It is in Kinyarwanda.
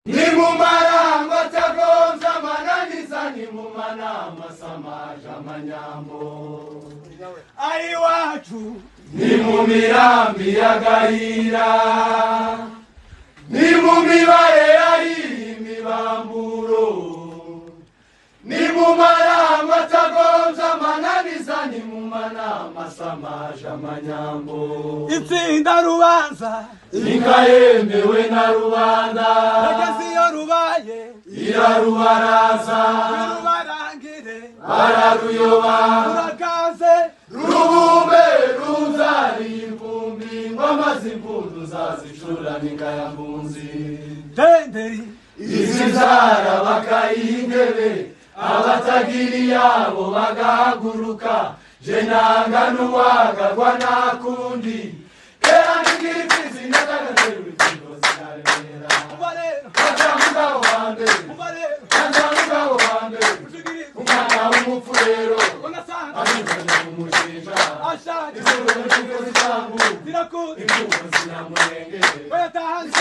Ni mu marango atagonze amananiza, ni mu manama asamaje amanyambo. Ari iwacu ni mu mirambi y'agahira, ni mu mibare yari imibamburo, ni mu marango atagonze amananiza, ni mu manama asamaje amanyambo. Itsinda rubanza inka yemewe na rubanda, yageze iyo rubaye irarubaraza, rubarangire bararuyoba, rurakaze rubumbe ruzariye imvumbi, ingoma z'impundu zazicura n'inka ya mpunzi. Denderi izibyara bakayiha intebe, abatagira iyabo bagahaguruka, je nanga n'uwagagwa nakundi. Kera ntigira imfizi nyagagatera urukingo ziraremera. Umva rero, Kaca mugabo wa mbere, umva rero, kaca mugabo wa mbere, ushigiriza umwana w'umupfu rero unasanga abizanye umushinja, ashaje izuru n'ikigo z'isambu, zirakuze imvugo zinyamurenge, bayatahanze.